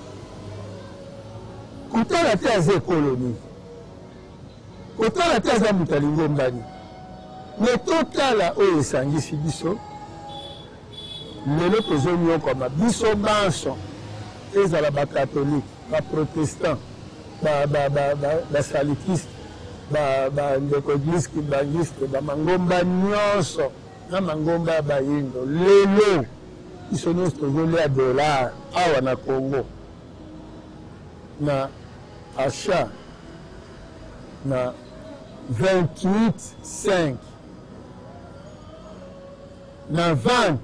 Kotala te aza ekolo nini, kotala te aza moto ya lingomba nini, mais totala oyo esangisi biso. Lelo tozonyokwama biso banso, ezala ba catholique, ba protestant, ba salikiste, ba ndeko eglise kimbanguiste, ba mangomba nyonso na mangomba ya bayindo. Lelo biso nyonso tozolia dollar awa na Congo. na achat na 28 5. Na 20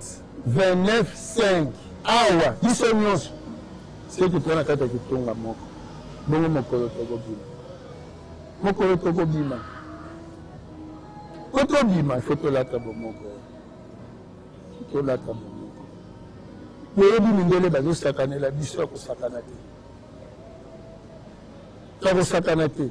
29 5 awa biso nyonso seke toza na kati ya kitunga moko. Bongo mokolo tokobima, mokolo tokobima, po tobima ifo tolata bomoko, tolata bomoko. Boyebi mindele bazosakanela biso ya kosakana te, ya kosakana te.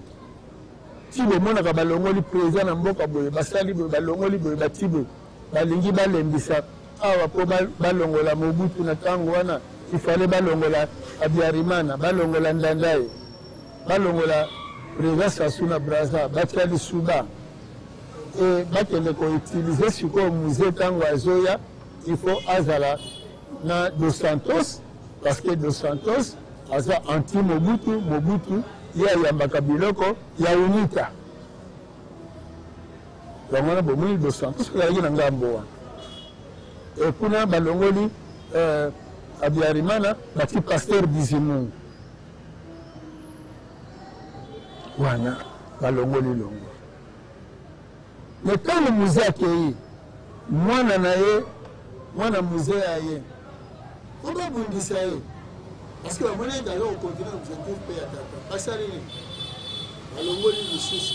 Ti bomonaka balongoli president na mboka boye, basali boye, balongoli boye, bati boye, balingi balembisa awa po balongola Mobutu na tango wana, il fallait balongola Habyarimana, balongola Ndandaye, balongola president Sassou na Brazza, batia Lisuba et bakende ko utiliser sikoyo Mzee tango azoya, il faut azala na Dos Santos parce que Dos Santos aza anti Mobutu, Mobutu ye ayambaka biloko ya UNITA. Yango wana bomoni Dos Santos azalaki na ngambo wana. Et kuna balongoli euh, Habyarimana bati pasteur Bizimungu wana balongoli longo. Mais tango Mzee akeyi, mwana na ye, mwana Mzee aye po babundisa ye parce que bamoni ete aza ko continuer objectif pe ya tata. Basali nini? Balongoli lisusu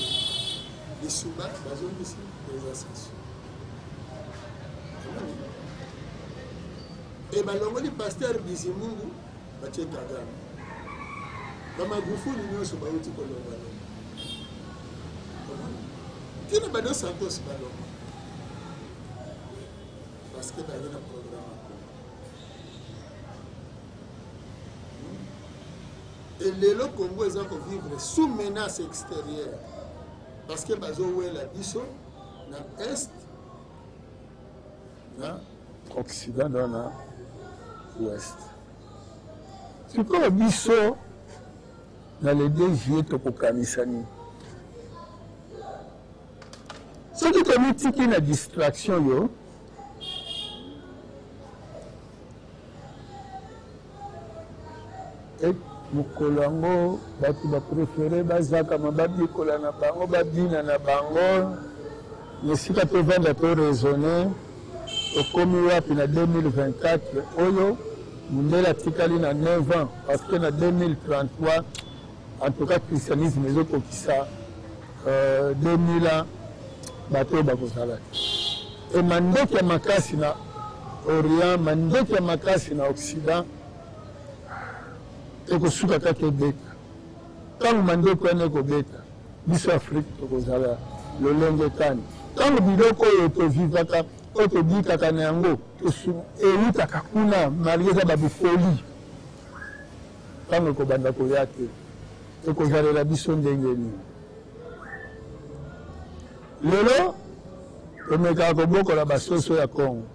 lisuba, bazongisi President Sassou. Omoni? Et balongoli pasteur Bizimungu, batie Kagame. Ba Magufuli nyonso bauti kolongwa longwa. Omoni? Tina ba Dos Santos balongwa. Parce que bazali na programme ya Congo. Et lelo Congo eza ko vivre sous menace extérieure. Parce que bazowela biso na est na occident donc na ouest. Sikoyo biso na le 2 juillet tokokanisa nini? Soki tomitiki na distraction yo e mokolo yango bato baprefere bazakama babikola na bango babina na bango na esika tovanda to raisonne tokomi wapi na 2024 oyo mundele atikali na 9 ans parce que na 2033 en tout cas christianisme ezokokisa euh, 2000 ans bato oyo bakozala te e mandoki ya makasi na orient mandoki ya makasi na occident ekosuka kaka ebeta ntango mandoki wana ekobeta biso afrike tokozala lolenge kani ntango biloko oyo tovivaka oyo tobikaka na yango ewutaka kuna malgre eza babifoli ntango ekobanda koya te ekozalela biso ndenge nini lelo tomekaka kobokola basoso ya kongo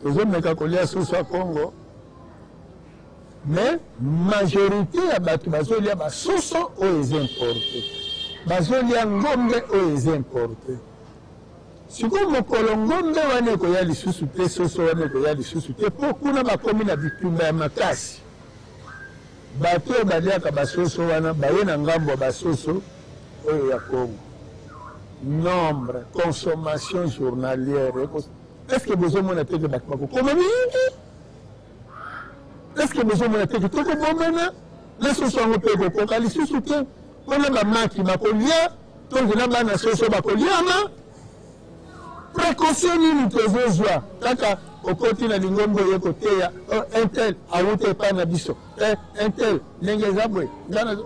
tozomeka kolia soso ya kongo mais majorité ya bato bazolia basoso oyo eza importe bazolia ngombe oyo eza importe Sikoyo mokolo ngombe wana ekoya lisusu te, soso wana ekoya lisusu te, mpo kuna bakomi na bitumba ya makasi. Bato oyo baliaka basoso wana baye na ngambo ya basoso oyo ya Congo. Nombre, consommation journalière. Est-ce que bozomona te ke bato bakokoma mingi? Est-ce que bozomona te ke tokobomana? Na soso yango mpe ekokoka lisusu te mpo na bamaki bakolia Donc na bana soso bakoliama. Precaution nini tozozwa kaka okoti na lingomba oye koteya oh, un tel awuta epai na biso eh, un tel ndenge eza boye nga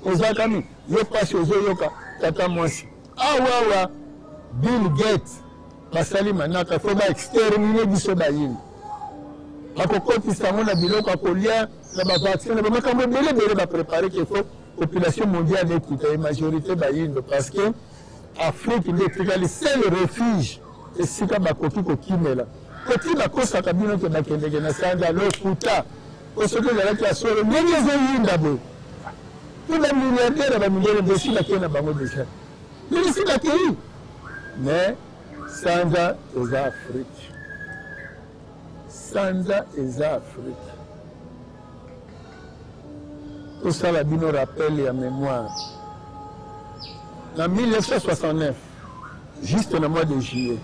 ozalaka nini yo mpasi ozoyoka tata mwasi awawa Bill Gates basali manaka fo ba extermine biso bayini bakokotisa yango na biloko ya kolia na ba vaccin na ba makambo ebele ebele ba prepare ke faut population mondiale ekita ye majorité bayindo parce que Afrique nde etikali seul refuge esika bakoki kokimela koti bakosaka bino ke bakendeke na sanza lokuta po soki ezalaki ya solo ndenge ezoyinda boye mpo ba milliardaire ya bamindele mpe esi bakei na bango deja ndenge esi bakei mais sanza eza Afrique Sanza eza Afrique. Tosala bino rappel ya memoire. Na 1969, Juste na mois de juillet.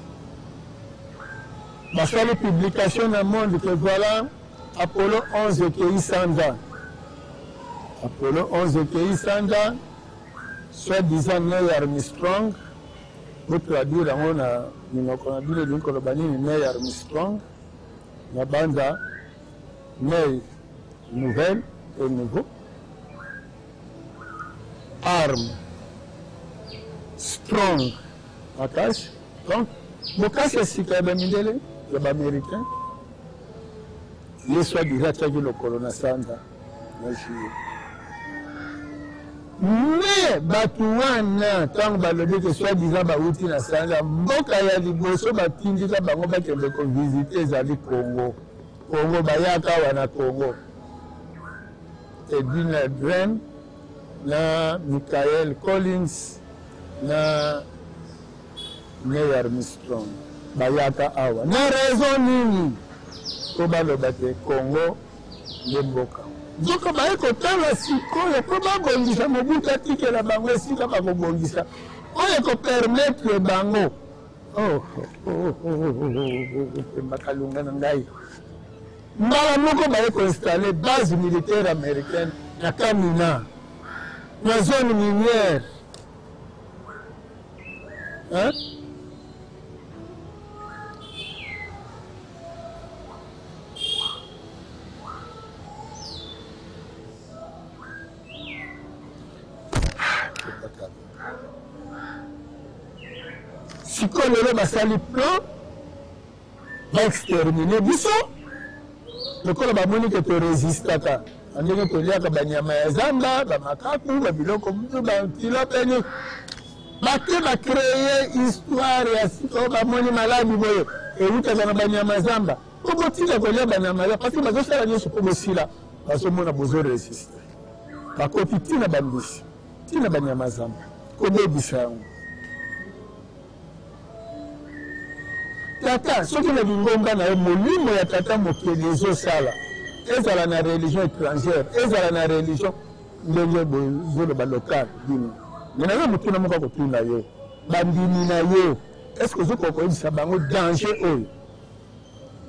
Basali publication na monde que voilà Apollo 11 ekeyi sanza. Apollo 11 ekeyi sanza, soit disant Neil Armstrong, bo traduire yango na minoko na bino elingi koloba nini Neil Armstrong, na banza Neil nouvelle et nouveau. Arm strong makasi donc bokasi ya sika ya bamindele ya baaméricain ye soit disant atiaki lokolo na sanza na juillet me bato wana ntango balobi ke soit disant bawuti na sanza mboka ya liboso batindika bango bakende kovisite ezali congo congo bayaka awa na congo Edwin Aldrin na Michael Collins na Neil Armstrong bayaka awa na raison nini mpo baloba te Congo nde mboka nzoka baye kotala sikoyo mpo babongisa Mobutu atikela bango esika bakobongisa oyo ekopermettre bango oh, oh, oh, oh, oh, oh, oh, Kalunga na ngai Mbala moko baye ko installer base militaire americaine na Kamina, na zone minière. Hein? Sikoyo lelo basali plan Ba exterminer biso lokola bamoni ke to resistaka na ndenge toliaka banyama ya zamba, ba makaku, ba biloko mosusu, ba antilope nyonso. Bake ba créer histoire ya sika oyo bamoni maladi boye ewutaka na banyama zamba mpo botika kolia banyama zamba parce que bazosala nyonso mpo bosila, bazomona bozo resiste, bakoti ti na bambisi ti na banyama zamba kobebisa yango. Tata, soki na lingomba na yo molimo ya tata mokeli ezosala, ezala na religion etrangère, ezala na religion ndenge bozoloba local bino. Mais naza motuna moko akotuna yo, bandimi na yo, est-ce que ozokoka koyebisa bango danger oyo?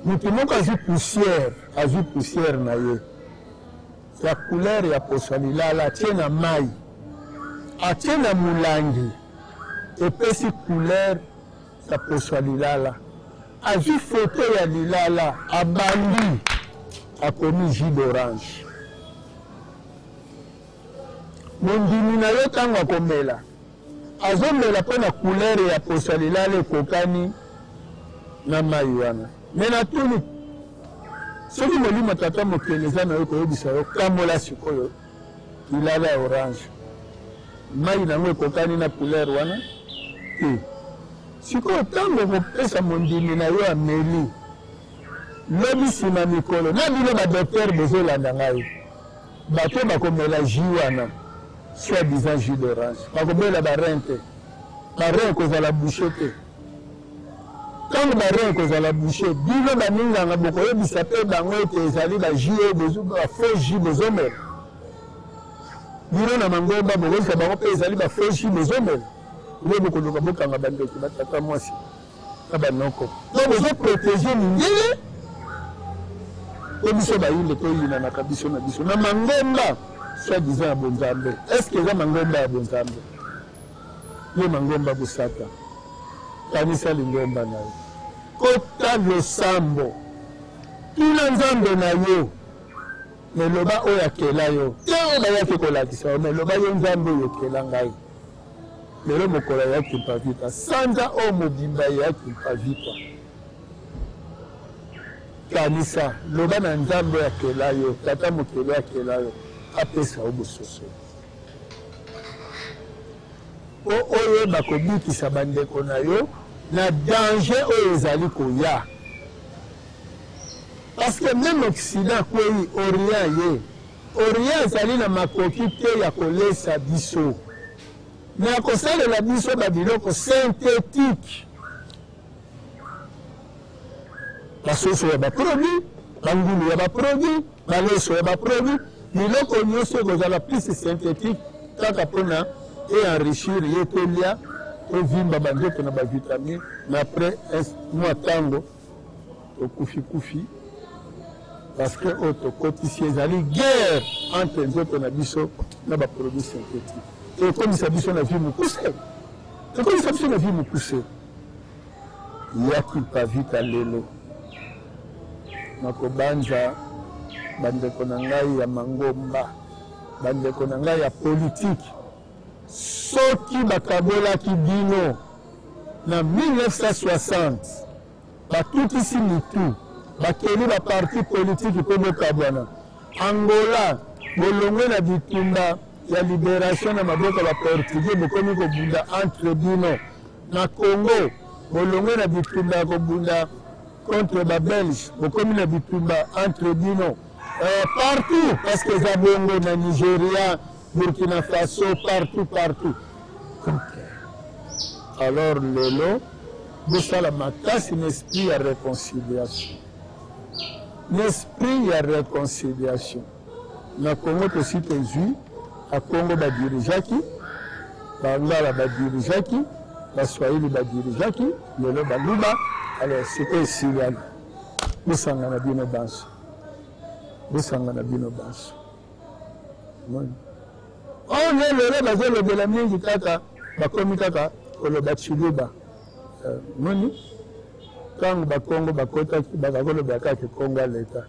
Moto moko azwi poussière, azwi poussière na ye ya couleur ya poso ya lilala, atie na mai, atie na molangi, epesi couleur ya poso ya lilala. Azwi photo ya lilala, abandi, akomi jus d'orange. Mondimi na yo ntango akomela, azomela mpo na couleur ya poso ya lilala ekokani na mai wana. Me natuni, soki molimo tata mokeli eza na yo koyebisa yo, kamola sikoyo lilala ya orange, mai na yango ekokani na couleur wana te. Sikoyo ntango okopesa mondimi na yo ameli, lobi nsima mikolo, na bino ba docteur bozolanda ngai, bato bakomela jus wana soit disant jus d'orange, bakobela ba rein te, ba rein ekozala bouche te. Ntango ba rein ekozala bouche, bino ba minganga bokoyebisa mpe bango ete ezali ba jus oyo bozo, ba faux jus bozomela. Bino na mangomba bokoyebisa bango mpe ezali ba faux jus bozomela. Oyo bokoluka bokanga bandoki ba tata mwasi na banoko. Donc bozo proteger mindele po biso bayindo toyinanaka biso na biso na mangomba soit disant ya bonzambe. Est ce que eza mangomba ya bonzambe? Yo mangomba bosata, kanisa lingomba na yo, kota losambo, tuna Nzambe na yo, me loba oyo akela yo te, oyo bayaki kolakisa yo, me loba yo Nzambe oyo okela ngai. Lelo mokolo ya Kimpa Vita, sanza oyo mobimba ya Kimpa Vita, kanisa, loba na Nzambe oyo akela yo, Tata mokeli oyo akela yo, apesa yo bososoli mpo oyeba kobikisa bandeko na yo na danger oyo ezali koya. Parce que meme Occident akweyi, Orient ye Orient azali na makoki te ya kolesa biso, mais akosalela biso ba biloko synthetique, ba soso ya ba produits, ba ngulu ya ba produits, ba loso ya ba produits, biloko nyonso ekozala plus synthétique kaka mpona e enrichir ye tolia. Tovimba ba nzoto na ba vitamine mais après mua tango tokufi kufi parce que oyo tokotisi ezali guerre entre nzoto na biso na ba produits synthétiques. Ekomisa biso na vie mokuse, ekomisa biso na vie mokuse. Ya Kimpa Vita lelo nakobanza bandeko na ngai ya mangomba, bandeko na ngai ya politiki. Soki bakabolaki bino na 1960, batutisi mitu, bakeli ba partis politiques mpo bokabwana. Angola, bolongwe na bitumba ya liberation na maboko ya ba portugais, bokomi kobunda entre bino. Na Congo, bolongwe na bitumba ya kobunda contre ba belges, bokomi na bitumba entre bino. Partout, parce que eza bongo na Nigeria, Burkina Faso, partout partout. Donc, alors lelo bosala makasi na esprit ya reconciliation, na esprit ya reconciliation. Na Congo tosi tozwi Bakongo badirigeaki, Bangala badirigeaki, Baswahili badirigeaki, lelo Baluba. Alors sikoyo esili, alors bosangana bino banso, bosangana bino banso. Omoni? Oyo nde lelo bazolobela mingi kaka, bakomi kaka koloba tshiluba. Omoni? Ntango Bakongo bakotaki, bakakolobela kaka Kikongo ya leta.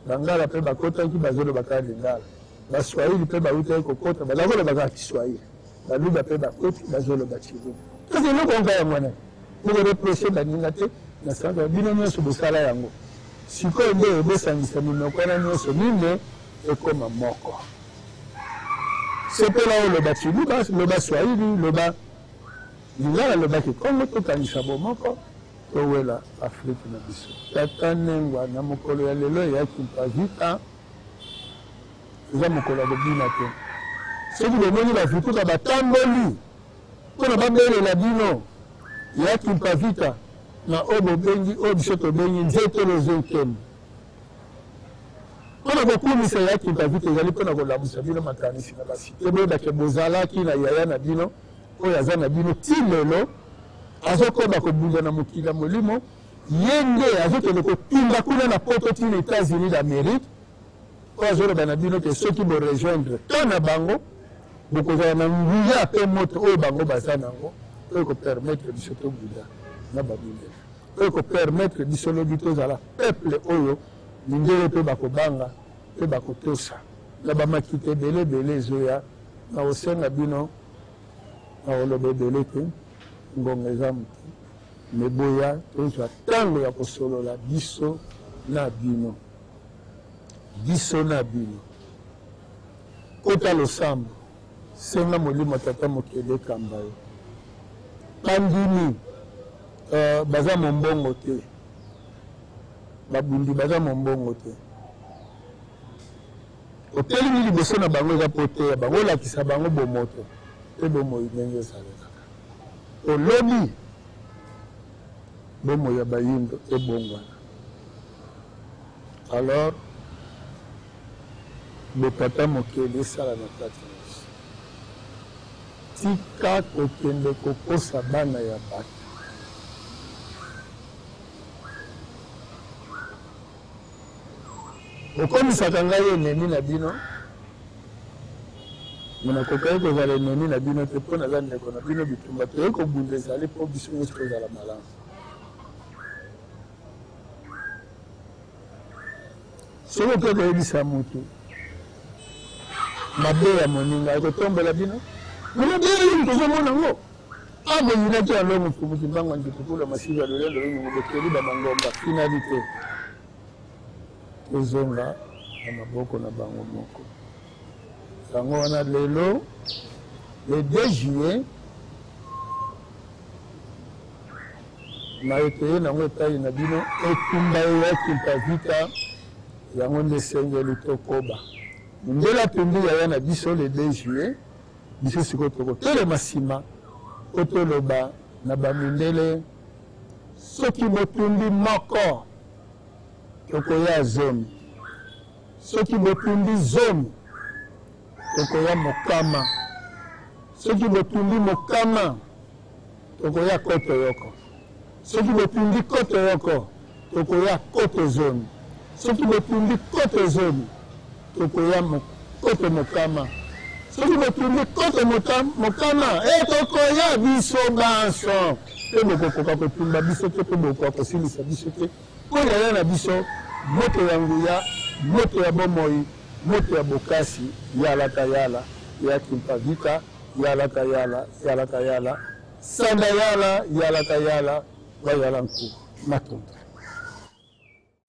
Bangala mpe bakotaki, bazoloba kaka Lingala. Baswahili mpe bautaki kokota, baza koloba kaka Kiswahili. Baluba mpe bakoti, bazoloba Tshiluba. Kasi eloko yango yango wana, bokoreproche baninga te na sanza bino nyonso bosala yango. Sikoyo nde bosangisa minoko wana nyonso mine ekoma moko. Sepela oloba Tshiluba, loba Swahili, loba Lingala, loba Kikongo, tokangisa bomoko, towela Afrique na biso. Tata Nengwa, na mokolo ya lelo ya Kimpa Vita, eza mokolo ya kobina te. Soki bomoni ba Vituka batamboli mpo na babelela bino ya Kimpa Vita na oyo bobengi, oyo biso tobengi Nzete Lozo Nkembo, mpo na kokumisa ya Kimpa Vita, ezali mpo na kolamusa bino makanisi na basite, boyeba ke bozalaki na yaya na bino oyo aza na bino ti lelo, azokoba kobunda na mokili ya molimo. Ye nde azokende kotumba kuna na poto ti na Etats-Unis d'Amerique, oyo azoloba na bino ke soki bo rejoindre camp na bango, bokozala na nguya pe moto oyo bango baza nango, oyo eko permettre biso tobunda na ba mindele, oyo eko permettre biso lobi tozala peuple oyo mindele pe bakobanga pe bakotosa. Na ba makita ebele ebele ezoya, nakosenga bino, nakoloba ebele te, ngonga eza moke, mais boya tozwa tango ya kosolola biso na bino. Biso na bino. Kota losambo, senga molimo ya Tata Mokeli ekamba yo. Bandimi baza mombongo te, babundi baza mombongo te. Otelemi liboso na bango eza mpo oteya bango, olakisa bango bomoto mpe bomoi ndenge ezalelaka. Mpo lobi bomoi ya bayindo ebongwana. Alors bo tata mokeli esala na kati na biso. Tika kokende kokosa bana ya batu. Bokomisaka ngai enemi na bino, mais nakokaki kozala enemi na bino te mpo naza ndeko na bino. Bitumba toyei kobunda ezali mpo biso nyonso tozala malamu. Soki oke koyebisa mutu mabe ya moninga, akotombola bino. Mabe ya ye moto ozomona yango. A boyinaki ya longo mfumu Kimbangu Ankitukula masiva lolendo longo bokeli ba mangomba finalite tozonga na maboko na bango moko. Yango wana lelo le 2 juillet Maye toye nango epayi na bino, etumba eya Kimpa Vita, yango nde esengeli tokoba. Mundele atumbi yaya na biso le 2 juillet, biso sikoyo tokotelema sima po toloba na ba mindele, soki botumbi moko, tokoya zomi, soki botumbi zomi, tokoya mokama, soki botumbi mokama, tokoya koto yoko. Soki botumbi koto yoko, tokoya koto zomi. Soki botumbi koto zomi, tokoya koto mokama. Soki botumbi koto mokama, e tokoya biso banso. Mpe bokokoka kotumba biso te, mpe bokokoka kosilisa biso te. Mpo Yaya na biso, moto ya nguya, moto ya bomoi, moto ya bokasi, yala kayala, ya Kimpa Vita, yala kayala, yala kayala, sanda yala, yala kayala, bayala nku, matondo.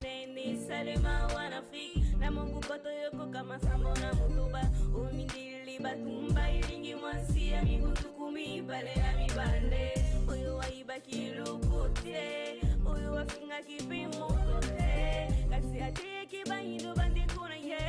Nene salema wana Afrique na Mungu koto yokoka masambo na mutuba omindili batumba ilingi mwasi ya mibutuku mibale na mibale oyo ayibaki eloko te oyo afingaki mpe moko te kasi ateyaki bayindo bandeko na ye.